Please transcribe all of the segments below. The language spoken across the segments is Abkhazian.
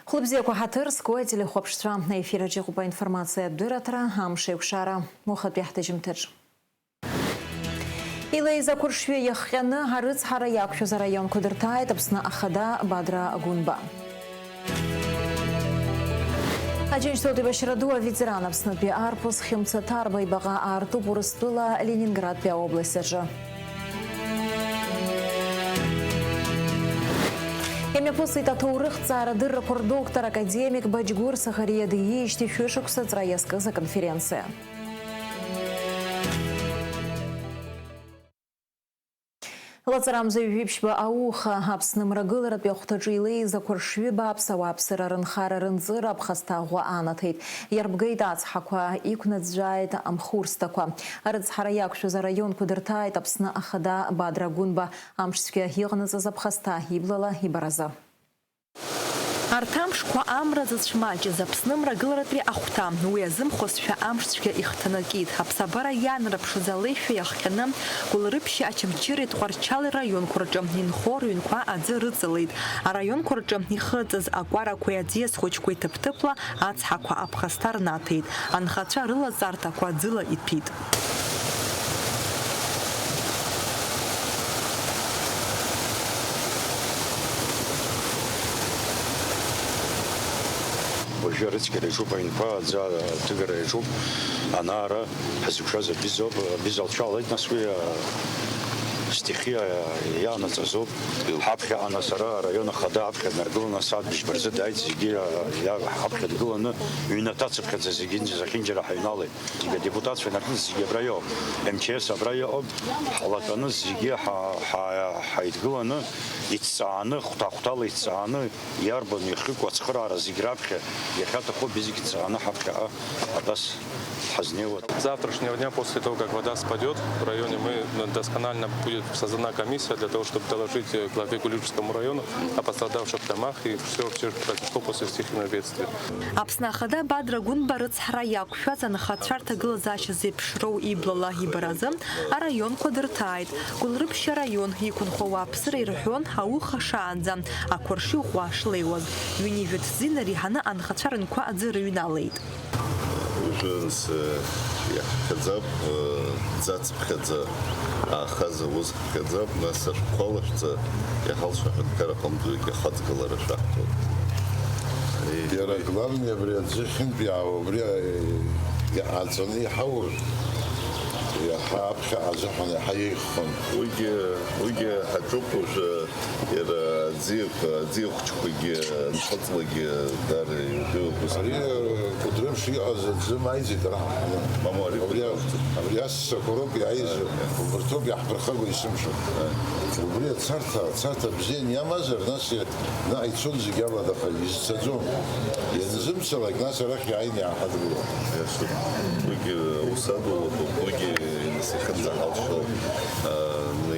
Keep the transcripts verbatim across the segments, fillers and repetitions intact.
Хәлыбзиақәа ҳаҭыр зқәу ателехәаԥшцәа, аефир аҿы иҟоуп аинформациатә дырраҭара, амш еиқәшара, уахатәи ҳҭыжьымҭаҿ. Илеиз ақәыршҩы иахҟьаны арыцҳара иақәшәаз араионқәа дырҭааит Аԥсны Ахада Бадра Гәынба. Аџьынџьтәылатә еибашьра ду аветеран Аԥснытәи арԥыс Хьымца Ҭарба ибаҟа аартуп Урыстәыла Ленинградтәи аобласть аҿы. Имҩаԥысит аҭоурыхҭҵаара дыррақәа рдоктор академик Баџьгәыр Сахариа диижьҭеи шәышықәса ҵра иазкыз аконференциа. Лаҵарамза ҩажәи ԥшьба ауха Аԥсны мрагыларатәи ахәҭаҿы илеиз ақәыршҩы бааԥс ауааԥсыра рынхара рынҵыра аԥхасҭа ӷәӷәа анаҭеит. Иарбгеит ацҳақәа, иқәнаӡәӡәааит амхурсҭақәа. Арыцҳара иақәшәаз араионқәа дырҭааит Аԥсны Ахада Бадра Гәынба. Амшцәгьа иҟанаҵаз аԥхасҭа иблала ибаразы. Арҭ амшқәа амра зыцәмаҷыз Аԥсны мрагыларатәи ахәҭа, уи азымхозшәа амшцәгьа ихҭанакит. Аԥсабара иаанарԥшыз алеишәа иахҟьаны, Гәылрыԥшьи Очамчыреи Тҟәарчали раионқәа рҿы инхо рыҩнқәа аӡы рыҵалеит. Араионқәа рҿы ихыҵыз акәарақәеи аӡиас хәыҷқәеи ҭыԥ-ҭыԥла ацҳақәа аԥхасҭа рнаҭеит. Анхацәа рылаҵарҭақәа аӡыла иҭәит. Уажәы арыцқьара иаҿуп, аҩнқәа аӡы аҭыгара иаҿуп, анаара ҳазықәшәаз абизоуп, абиза алцәалеит, нас уи, а, стихиа иаанаҵазоуп. Ҳаԥхьаҟа нас ара араион ахада аԥхьа днаргыланы асааҭ быжьба рзы дааит, зегьы, а, иа-, ҳаԥхьа дгыланы ҩнаҭа цыԥхьаӡа зегьынџьа-, зехьынџьара ҳаҩналеит. Зегьы адепутатцәа инаркны зегьы абра иоуп. М Ч С абра иҟоуп. Ҳлатәаны зегьы ҳа-, ҳа-, ҳаидгыланы, иҭҵааны, хәҭа-хәҭала иҭҵааны, иарбан иахьыҟоу ацхыраара зегь раԥхьа иахьаҭаху абри зегь ҭҵааны ҳаԥхьаҟа абас ҳазнеиуа. С завтрашнего дня, после того, как вода спадёт, в районе мы, ну, досконально будет создана комиссия для того, чтобы доложить, э, главе Гулрыпшскому району о пострадавших домах и всё, всё, что произошло после стихийного бедствия. Аԥсны Ахада Бадра Гәынба рыцҳара иақәшәаз анхацәа рҭагылазаашьа зеиԥшроу иблала ибаразы араионқәа дырҭааит. Гәылрыԥшь араион иқәынхо ауааԥсыра ирҳәон ауха шаанӡа, ақәыршҩы ӷәӷәа шлеиуаз. Ҩынҩажәа ҭӡы инареиҳаны анхацәа рынқәа аӡы рыҩналеит. Уажәы, нас, э, иаҳхьаӡап, э, ӡацыԥхьаӡа аахаз ауз ҳхьаӡап, нас ашәҟәқәа алашәҵа, иаҳалшо аҳәынҭқар аҟынтәигьы ахаҵгылара шәаҳҭоит. Иара главный абри аӡы ахьынтә иаауа, убри, э, иҟаҵаны иҳаур, иаҳа аԥхьаҟа азыҳәан иаҳа еиӷьхон. Уигьы, уигьы ҳаҿуп уажәы. Иара аӡиақәа, аӡиа хәыҷқәагьы, нхыҵлагьы дара иудыруп ус. Ари, э, Кәыдрымш иҟаз аӡы маиӡеит ара ҳаҳаны. Мамоу, ари абри, Кәыдрымш. Абри асасақәа роуп иааиз, убарҭоуп иаҳԥырхагоу есымша. Убри ацарҭа, ацарҭа бзианы иамазар, нас иа-, наҟ ицон зегь аладаха, изцаӡом. Ианзымцалак, нас арахь иааины иааҳадгылон. Иашоуп. Уигьы аус адулатәуп, уигьы нас ихынӡаҳалшо, а,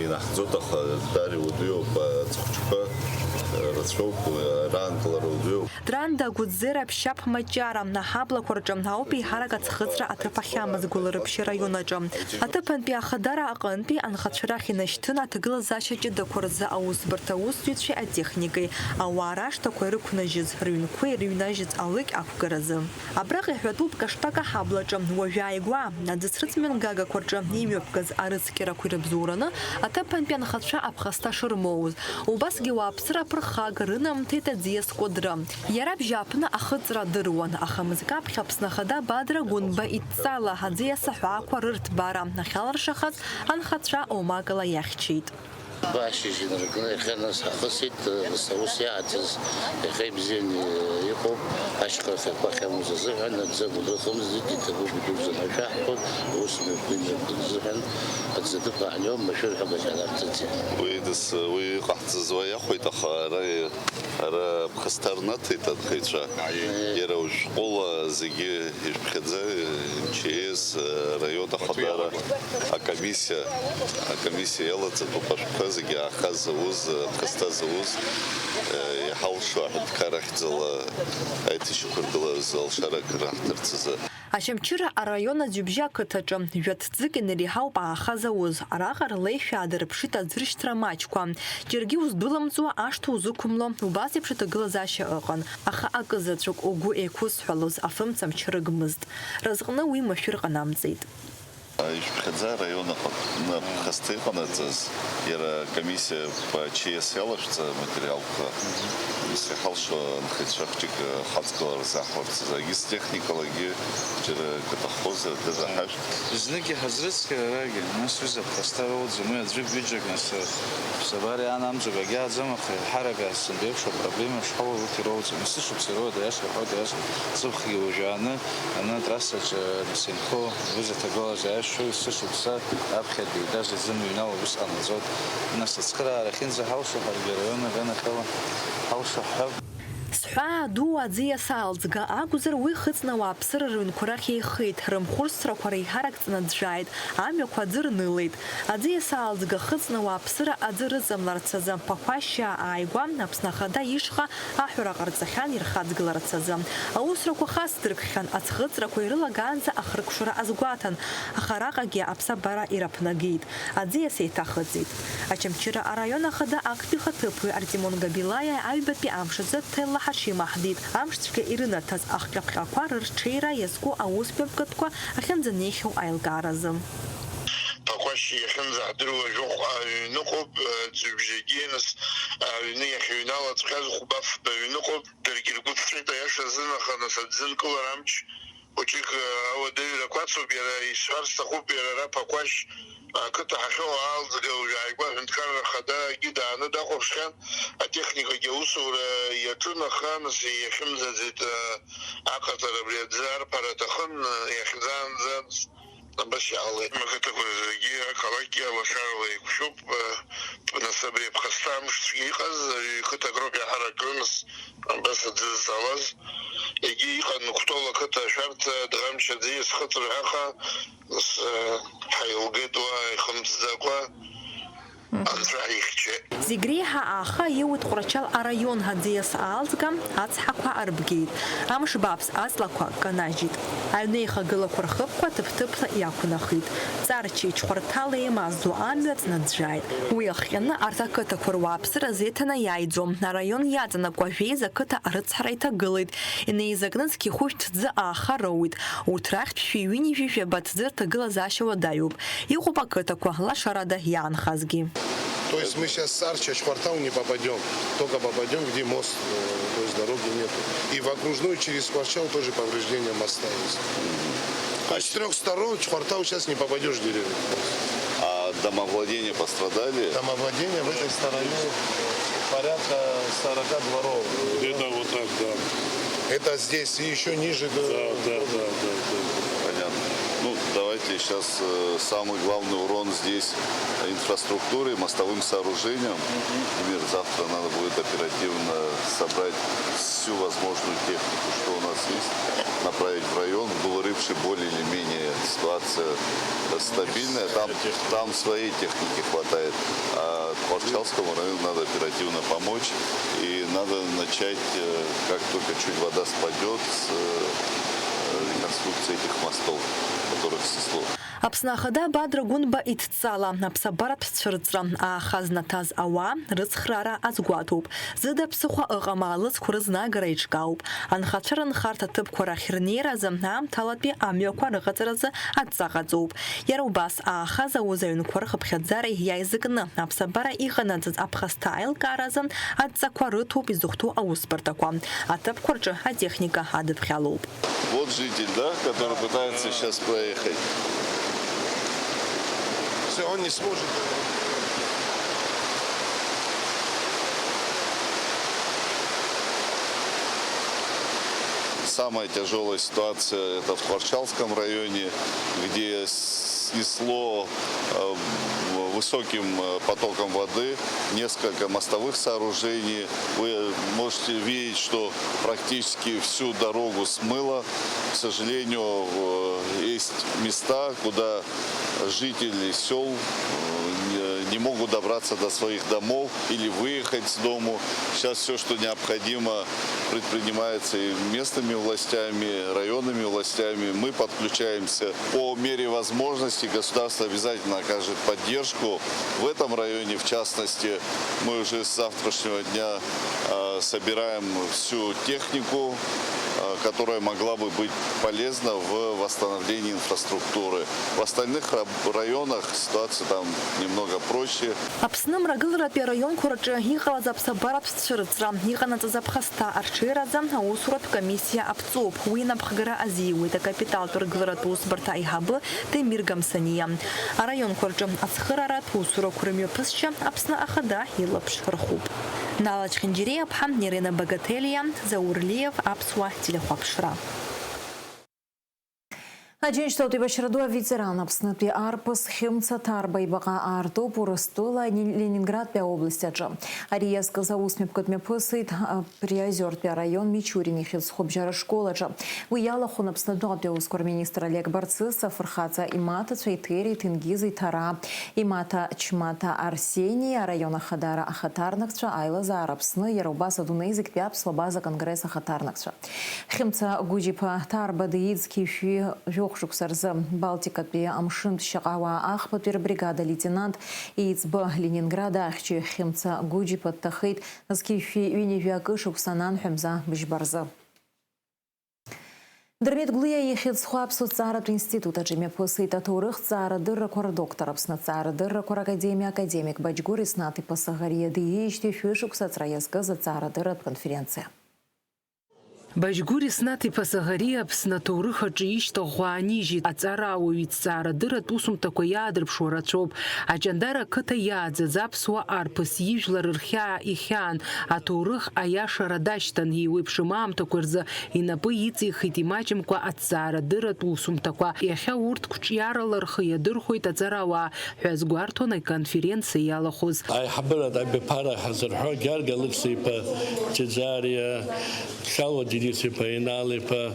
инаҳҵоит, аха даара иуадаҩуп, аҵхәыҷқәа, а, рацәоуп, а, раанкылара уадаҩуп. Дранда Гәыӡера Ԥшьаԥ Маҷара аҳаблақәа рҿы ауп еиҳарак аӡхыҵра аҭыԥ ахьамаз Гәылрыԥшь араион аҿы. Аҭыԥантәи ахадара аҟынтәи анхацәа рахь инашьҭын аҭагылазаашьа ҷыдақәа рзы аусбарҭа аусзуҩцәеи атехникеи, ауаа рашҭақәа ирықәнажьыз, рыҩнқәа ирыҩнажьыз алыкь ақәгаразы. Абраҟа иҳәатәуп Каштак аҳаблаҿы, уажәы ааигәа, аӡы срыҵмҩангагақәа рҿы имҩаԥгаз арыцқьарақәа ирыбзоураны, аҭыԥантәи анхацәа аԥхасҭа шырмоуз. Убасгьы ауааԥсыра аԥырхага рынамҭеит аӡиас Кәыдры. Иара абжьааԥны ахыҵра адыруан, аха мызкы аԥхьа Аԥсны Ахада Бадра Гәынба идҵала аӡиас аҳәаақәа рырҭбаара ахьалыршахаз анхацәа омакала иахьчеит. Ашьыжь инаркны иахьа нас ҳахысит, нас аус иаҳаҭыз иахьа ибзианы иҟоуп, ашьха рхқәа ахьамоз азыҳәан, аӡы агәыбра хымзит, иҭабуп идуӡӡаны ашәаҳәақәа, аус мҩаԥганы азыҳәан, аӡы аҭыԥ ааҳәон, машәыр ҳәа агәаҭара ҳҭыҵит. Уи дас, уи иҟаҳҵаз уа иахәеит, аха ара, ара ԥхасҭа рнаҭеит анхаҩцәа. Иара уажә шәҟәыла зегьы ижәԥхьаӡа, М Ч С, араион ахадара, акомиссиа, акомиссиа иалаҵатәуп ашәҟәқәа зегьы аахаз ауз, аԥхасҭа зауз, иҳалшо аҳәынҭқар ахьӡала аиҭашьақәыргыларазы алшара акыр аҳҭарц азы. Очамчыра араион Аӡҩыбжьы ақыҭаҿы жәа-ҭӡык инареиҳауп ааха зауз. Араҟа рлеишәа аадырԥшит аӡыршьҭра маҷқәа. Џьаргьы уздәылымҵуа, ашҭа узықәымло, убас еиԥш аҭагылазаашьа ыҟан, аха акы заҵәык угәы еиқәызҳәалоз афымца мчы рыгмызт. Разҟны уи машәыр ҟанамҵеит. Ишәԥхьаӡа араион аҟны аԥхасҭа иҟанаҵаз, иара акомиссиа по ЧС иалашәҵа аматериалқәа, нас иҳалшо анхаҩцәа хәҷык ҳаҵгылара заҳҳәарц азы, егьыс техникалагьы џьара акы аҭаххозар, дазаҳашәт. Знык иҳазрыцқьар арагьы, нас ҩыза ԥхасҭа роуӡом, уи аӡәы ҩыџьак, нас, ԥсабара иаанамӡо акгьы ааӡом, аха еиҳарак сымбеиԥшу апроблема шҳауа урҭ ироуӡом. Есышықәса ироуеит, аиаша иҳәоит, аиаша, сыԥхгьы уажәааны, аны атрассаҿы сынхо, ҩыза ҭагылазаашьа шәоуи, есышықәса аԥхьатәи, даже зымҩа инало ус ҟанаҵоит. Нас ацхыраара ахьынӡаҳалшо ҳаргьы араион аганахьала ҳалшо ҳҳәап. Сҳәаа ду аӡиас аалӡга акәзар, уи хыҵны ауааԥсыра рыҩнқәа рахь еихеит, рымхәырсрақәа реиҳарак ҵнаӡәӡәааит, амҩақәа аӡы рнылеит. Аӡиас аалӡга хыҵны ауааԥсыра аӡы рыҵамларц азы Ԥақәашьаа ааигәа Аԥсны Ахада ишҟа аҳәара ҟарҵахьан ирхаҵгыларц азы. Аусурақәа хацдыркхьан, аӡхыҵрақәа ирылагаанӡа ахыркәшара азгәаҭан, аха араҟагьы аԥсабара ираԥнагеит. Аӡиас еиҭахыҵит. Очамчыра араион ахада актәи хаҭыԥуаҩ Артемон Габилаиа аҩбатәи амш азы ҭелла ҳаршьеимаҳдеит. Амшцәгьа ирынаҭаз ахҟьаԥҟьақәа рырҽеира иазку аусмҩаԥгатәқәа ахьынӡанеихьоу аилкааразы. Ԥақәашь иахьынӡаҳдыруа жәохә аҩныҟоуп, ӡҩыбжьагьы, нас, аҩны иахьыҩналаҵәҟьаз хәба фба ҩныҟоуп, даргьы ргәы ԥҵәеит, аиаша азынаха, нас, аӡы нкылара амч. Хәыҷык ауадаҩрақәа ацуп, иара исҳәар сҭахуп, иара ара Ԥақәашь ақыҭа ҳахьыҟоу аалӡга уажә ааигәа аҳәынҭқарра ахадагьы дааны дахәаԥшхьан, атехникагьы аусура иаҿын, аха нас иахьымӡаӡеит, аҟаҵара абри аӡы арԥара аҭахын, иахьӡаанӡа абас иаалеит. Ақыҭақәа зегьы ақалақьгьы алашарала еиқәшәуп, нас абри аԥхасҭа амш цәгьа иҟаз, ҩ-қыҭак роуп иаҳарак рымаз. Абас аӡы зҵалаз, егьи иҟан Кәтол ақыҭа ашәарҭа, Дӷамч аӡиас хыҵырҳәаха, нас, ҳаилгеит уа ихымҵӡакәа, анцәа ҳихьчеит. Зегь реиҳа ааха иуит Тҟәарчал араион аӡиас аалӡга, ацҳақәа арбгеит, амш бааԥс аҵлақәа канажьит. Аҩны еихагылақәа рхыԥқәа ҭыԥ-ҭыԥла иақәнахит. Ҵарчеи Чхәарҭалеи еимаздо амҩа ҵнаӡәӡәааит. Уи ахҟьаны арҭ ақыҭақәа руааԥсыра зеиҭанеиааиӡом, араион иаҵанакуа жәеиза қыҭа арыцҳара иҭагылеит. Инеизакны зқьи хәышә ҭӡы ааха роуит. Урҭ рахьтә шәи ҩынҩажәи жәаба ҭӡы рҭагылазаашьа уадаҩуп. Иҟоуп ақыҭақәа лашарада иаанхазгьы. То есть мы сейчас с Арча в Чхвартау не попадём, только попадём, где мост, э, то есть дороги нету. И в окружную через Кварчал тоже повреждение моста есть. То есть с трёх сторон в Чхвартау сейчас не попадёшь в деревню. А домовладения пострадали? Домовладения в этой стороне порядка сорока дворов. Где-то вот так, да. Это здесь и ещё ниже. Да, да, да, да, да. Понятно. Ну, давайте сейчас, э, самый главный урон здесь инфраструктуре, мостовым сооружениям. Например, завтра надо будет оперативно собрать всю возможную технику, что у нас есть, направить в район. В Булырыбше более или менее ситуация, э, стабильная. Там, там своей техники хватает. А Тхуарчалскому району надо оперативно помочь. И надо начать, э, как только чуть вода спадёт, с, э, реконструкции этих мостов, которых снесло. Аԥсны Ахада Бадра Гәынба иҭҵала аԥсабаратә цәырҵра, ааха знаҭаз ауаа рыцхраара азгәаҭоуп. Зыда ԥсыхәа ыҟам аалыҵқәа рызнагара еиҿкаауп. Анхацәа рынхарҭа ҭыԥқәа рахь рнеиразы аамҭалатәи амҩақәа рыҟаҵаразы адҵа ҟаҵоуп. Иара убас ааха зауз аҩнқәа рхыԥхьаӡара иааизакны аԥсабара иҟанаҵаз аԥхасҭа аилкааразы адҵақәа рыҭоуп изыхәҭоу аусбарҭақәа. Аҭыԥқәа рҿы атехника адыԥхьалоуп. Вот житель, да, который пытается сейчас проехать. Всё, он не сможет. Самая тяжёлая ситуация — это в Тхуарчалском районе, где снесло, э, высоким, э, потоком воды несколько мостовых сооружений. Вы можете видеть, что практически всю дорогу смыло. К сожалению, э, есть места, куда жители сёл, э, Не могут добраться до своих домов или выехать с дому. Сейчас всё, что необходимо, предпринимается и местными властями, районными властями. Мы подключаемся. По мере возможности государство обязательно окажет поддержку. В этом районе, в частности, мы уже с завтрашнего дня, э, собираем всю технику, э, которая могла бы быть полезна в восстановлении инфраструктуры. В остальных раб-, районах ситуация там немного проще. Аԥсны мрагыларатәи араионқәа рҿы иҟалаз аԥсабаратә цәырҵра, иҟанаҵаз аԥхасҭа арҽеиразы аусуратә комиссиа аԥҵоуп. Уи инапхгара азиуеит акапиталтә ргыларатә усбарҭа аиҳабы Темир Гамсаниа. Араионқәа рҿы ацхырааратә усурақәа рымҩаԥысшьа Аԥсны Ахада илаԥш рхуп. Нала Чхинџьириаԥҳа, Ирина Багателиа, Заур Лиев, Аԥсуа телехәаԥшра. Аџьынџьтәылатәи еибашьра ду аветеран, Аԥснытәи арԥыс Хьымца Ҭарба ибаҟа аартуп Урыстәыла Ленинградтәи аобласт аҿы. Ари иазкыз аус мҩаԥгатә мҩаԥысит Приозертәи араион Мичурин ихьӡ зху абжьара школ аҿы. Уи иалахәын Аԥсны адәныҟатәи аусқәа рминистр Олег Барцыц, афырхаҵа имаҭацәа Еҭери, Ҭенгизи, Ҭараа, имаҭа Чмаҭа Арсени, араион ахадара ахаҭарнакцәа, аилазаара Аԥсны, иара убас адунеи зегьтәи аԥсуа абаза конгресс ахаҭарнакцәа. Хьымца Гәыџь-иԥа Ҭарба диит зқьи жәшәи жәохә шықәса рзы. Балтикатәи амшынтә шьаҟауаа ахԥатәи рбригада леитенант еиҵбы, Ленинград ахьчаҩ Хьымца Гәыџь-иԥа дҭахеит зқьи жәшәи ҩынҩажәи акы шықәса ананҳәа мза быжьба рзы. Дырмит Гәлиа ихьӡ зху аԥсуа ҭҵааратә институт аҿы имҩаԥысит аҭоурых ҭҵаарадыррақәа рдоктор, Аԥсны аҭҵаарадыррақәа ракадемиа академик Баџьгәыр Иснаҭ-иԥа Саӷариа диижьҭеи шәышықәса аҵра иазкыз аҭҵаарадырратә конференциа. Баџьгәыр Иснаҭ-иԥа Саӷариа Аԥсны аҭоурых аҿы ишьҭыхәхәа аанижьит. Аҵарауаҩ иҭҵаарадырратә усумҭақәа иаадырԥшуа рацәоуп. Аҷандар ақыҭа иааӡаз аԥсуа арԥыс ижәлар рхьаа ихьаан, аҭоурых аиашара дашьҭан, еиуеиԥшым аамҭақәа рзы инапы иҵихит имаҷымкәа аҭҵаарадырратә усумҭақәа. Иахьа урҭ қәҿиарала рхы иадырхәоит аҵарауаа, ҳәа азгәарҭон аконференциа иалахәыз. Аиҳабыратә абиԥара ҳазырҳәо Георги Алықьса-иԥа Ҷаӡариа, Чалуа Денис-иԥа Инал-иԥа,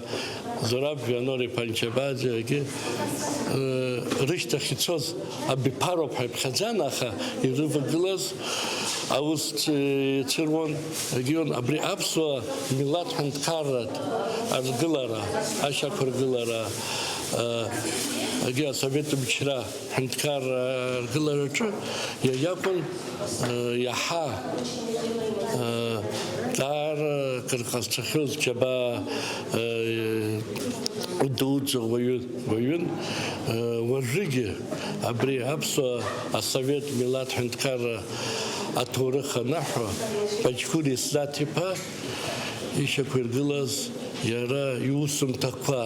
Зураб Вианор-иԥа Нчабаӡиагьы, э, рышьҭахь ицоз абиԥароуп ҳәа иԥхьаӡан, аха ирывагылаз аус ц-, цәыруан, егьион абри аԥсуа милаҭ ҳәынҭқарратә аргылара, ашьақәыргылара, э, егьи асовет мчра. Ҳәынҭқарра аргылараҿы иара иакәын, э, иаҳа, э, даара акыр ҟазҵахьоу зџьабаа, э, дуӡӡа уаҩын, уаҩын. Э, уажәыгьы абри аԥсуа асовет милаҭ ҳәынҭқарра аҭоурых анаҳәо, Баџьгәыр Иснаҭ-иԥа ишьақәиргылаз иара иусумҭақәа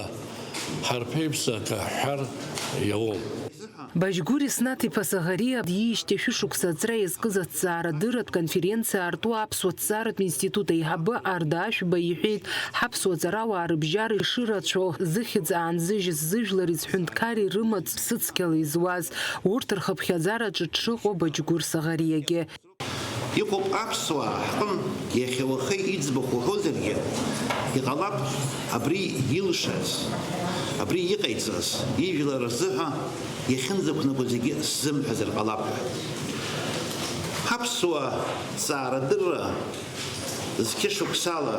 ҳарԥеиԥса акы ҳҳәар иауам. Баџьгәыр Иснаҭ-иԥа Саӷариа диижьҭеи шәышықәса аҵра иазкыз аҭҵаарадырратә конференциа аарту аԥсуа ҭҵааратә институт аиҳабы Арда Ашәба иҳәеит, ҳаԥсуа ҵарауаа рыбжьара ишырацәоу, зыхьӡ аанзыжьыз, зыжәлар изҳәынҭқари рымаҵ ԥсыцқьала изуаз, урҭ рхыԥхьаӡараҿы дшыҟоу Баџьгәыр Саӷариагьы. Иҟоуп аԥсуаа ҳҟын иахьа уахеи иӡбахә уҳәозаргьы, иҟалап абри илшаз, абри иҟаиҵаз, ижәлар рзыҳәа иахьынӡақәнаго зегьы сзымҳәазар ҟалап ҳәа. Ҳаԥсуа ҭҵаарадырра зқьышықәсала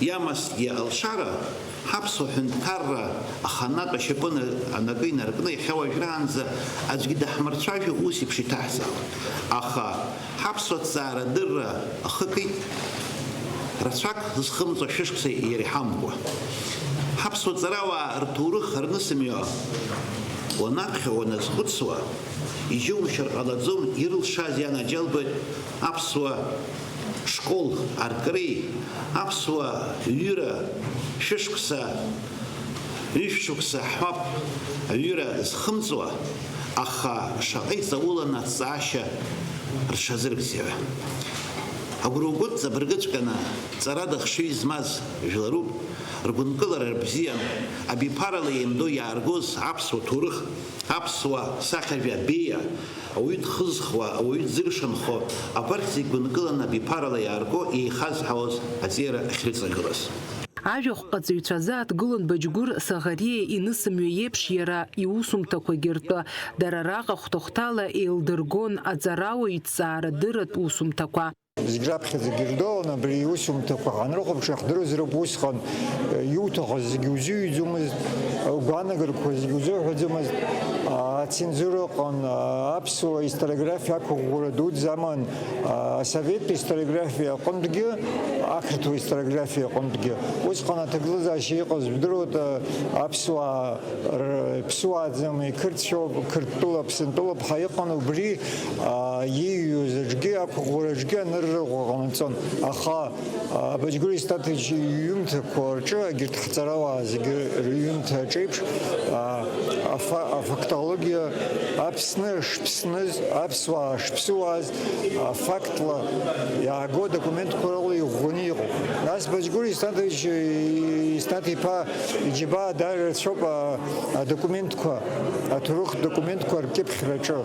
иамазҭгьы алшара, ҳаԥсуа ҳәынҭқарра аханатә ашьапы на-, анапы инаркны, иахьа уажәраанӡа аӡәгьы даҳмырцәажәо ус еиԥш иҭаҳзаауеит. Аха ҳаԥсуа ҭҵаарадырра ахы акит, рацәак зхымҵуа шәышықәса иреиҳамкәа. Ҳаԥсуа ҵарауаа рҭоурых рнысымҩа уанаԥхьо, уаназхәыцуа, иџьоумшьар ҟалаӡом, ирылшаз ианаџьалбеит аԥсуа школ аркреи, аԥсуа ҩыра шәышықәса, ҩышәшықәса ҳҳәап, аҩыра зхымҵуа, аха шаҟа иҵаулан аҭҵаашьа рҽазыркзеи ҳәа. Агәра угәыҵ абыргыҵәҟьаны ҵарада хшыҩ змаз жәларуп, ргәынкылара рыбзиан, абиԥарала еимдо иааргоз аԥсуа ҭоурых, аԥсуа сахьажә абеиа, ауаҩы дхызхуа, ауаҩы дзыршанхо, абарҭ зегь гәынкыланы абиԥарала иаарго еихазҳауаз аҵеира ахьрыҵагылаз. Ажәахәҟаҵаҩцәа азы ааҭгылон Баџьгәыр Саӷариа инысымҩа иеиԥш иара иусумҭақәагьы ртәы. Дара араҟа хәҭа-хәҭала еилдыргон аҵарауаҩ-ҭҵаарадырратә усумҭақәа. Зегь раԥхьаӡагьы ирдыруан абри иусумҭақәа ҳанрыхәаԥш, иахдыруазароуп усҟан, иуҭахыз зегьы узыҩӡомызт, угәаанагарақәа зегьы узыҳәаӡомызт, ацензура ыҟан, аԥсуа историографиа ақәыӷәӷәара дуӡӡа аман, асоветтә историографиа аҟынтәгьы, ақырҭуа историографиа аҟынтәгьы. Усҟан аҭагылазаашьа иҟаз жәдыруеит, аԥсуаа рԥсуааӡам, иқырҭцәоуп, Қырҭтәыла, Аԥсынтәылоуп ҳәа иҟан, убри, а, ииҩуаз аҿгьы, ақәыӷәӷәара аҿгьы анырра ҟанаҵон. Аха, а, Баџьгәыр Истатович иҩымҭақәа рҿы, егьырҭ ҳҵарауаа зегьы рҩымҭа аҿеиԥш, а, афа-, афактологиа, Аԥсны шԥсныз, аԥсуаа шԥсыуааз, а, фактла иааго адокументқәа рыла иӷәӷәаны иҟоуп. Нас Баџьгәыр Истатович, Истат-иԥа иџьабаа даара рацәоуп, а, адокументқәа, аҭоурыхтә документқәа ркьыԥхьраҿы.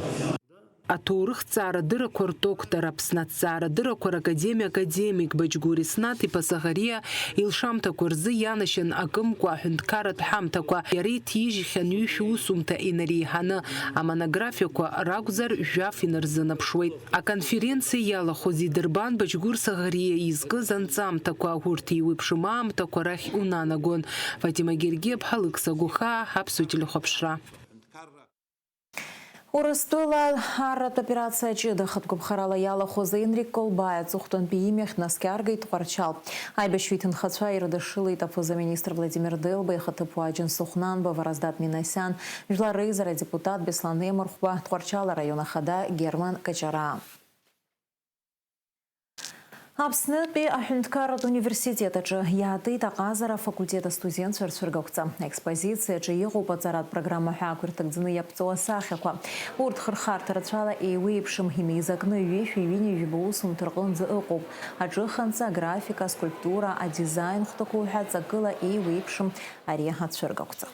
Аҭоурыхҭҵаарадыррақәа рдоктор, Аԥсны аҭҵаарадыррақәа ракадемиа академик Баџьгәыр Иснаҭ-иԥа Саӷариа илшамҭақәа рзы ианашьан акымкәа аҳәынҭқарратә ҳамҭақәа, иара иҭижьхьан ҩышә усумҭа инареиҳаны, амонографиақәа ракәзар, жәаф инарзынаԥшуеит. Аконференциа иалахәыз идырбан Баџьгәыр Саӷариа изкыз анҵамҭақәа, урҭ еиуеиԥшым аамҭақәа рахь унанагон. Фатима Гергиаԥҳа, Лыкса Гухаа, Аԥсуа телехәаԥшра. Урыстәыла арратә операциа ҷыда хатә гәаԥхарала иалахәыз Енрик Колбаи аҵыхәтәантәи имҩахь днаскьаргеит Тҟәарчал. Аибашьҩы иҭынхацәа ирыдышшылеит аԥыза-министр Владимир Делба, ихаҭыԥуаа Џьансыхә Нанба, Вараздат Минасиан, Жәлар реизара адепутат Беслан Емырхәба, Тҟәарчал араион ахада Герман Каҷараа. Аԥснытәи аҳәынҭқарратә университет аҿы иаатит аҟазара афакультет астудентцәа рцәыргақәҵа. Аекспозициаҿы иҟоуп аҵаратә программа ҳәа ақәирҭагӡаны иаԥҵоу асахьақәа. Урҭ хырхарҭа рацәала еиуеиԥшым, инеизакны ҩышәи ҩынҩажәи жәаба усумҭа рҟынӡа ыҟоуп. Аҿыханҵа, аграфика, аскульптура, адизаин хәҭақәа уҳәа ҵакыла еиуеиԥшым ари ацәыргақәҵа.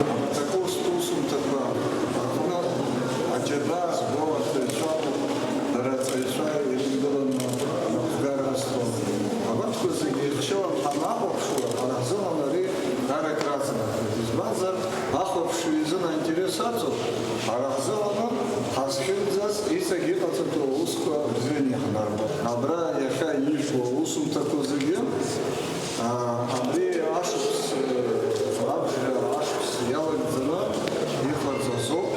Аҭакы устәу усумҭақәа рҟны аџьабаа збо арҵаҩцәа, дара арҵаҩцәа ирыдгыланы анапхгара азҭо. Абарҭқәа зегьы ихшьылан ҳанахәаԥшуа, ҳара ҳзыҳәан ари даара акраҵанакуеит. Избанзар, ахәаԥшҩы изын аинтерес аҵоуп, ҳара ҳзыҳәан ҳазхьымӡаз иҵегь иҟаҵатәу аусқәа рзын иаҳнарбоит. Абра иахьа ижәбо аусумҭақәа зегьы, аа, абри ашықәс, абжа ашықәс иалагӡаны иҟарҵаз ауп.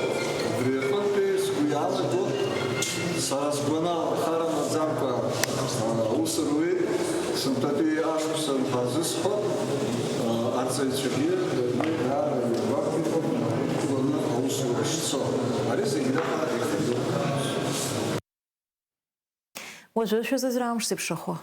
Убри аҟынтәи сгәы иаанагоит, сара сгәанала, хара маӡамкәа, аа, аус руеит, сынтәатәи ашықәсан ҳәа зысҳәо, аа, арҵаҩцәагьы даргьы даара игәарҭеит, иқәланы аусура шцо. Ари зегь реиҳа ихадоуп. Уажәы шәазыӡырҩ амш зеиԥшрахо.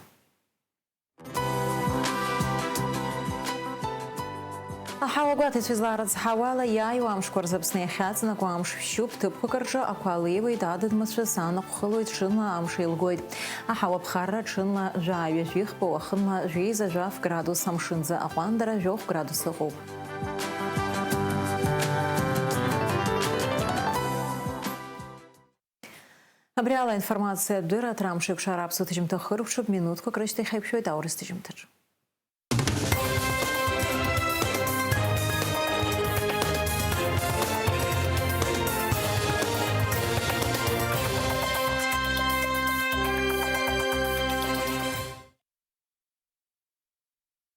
Аҳауа гәаҭаҩцәа излаарыцҳауала, иааиуа амшқәа рзы Аԥсны иахьаҵанакуа амш шәшьуп, ҭыԥқәак рҿы ақәа леиуеит, адыд мацәыс анаҟә хылоит, ҽынла амш еилгоит. Аҳауа ԥхарра ҽынла жәаҩа жәихба, уахынла жәеиза жәаф градус, амшынӡы аҟәандара жәохә градус ыҟоуп. Абри ала аинформациатә дырраҭара амш еиқәшара аԥсуа ҭыжьымҭа хыркәшоуп, минуҭқәак рышьҭахь ҳаиқәшәоит аурыс ҭыжьымҭаҿы.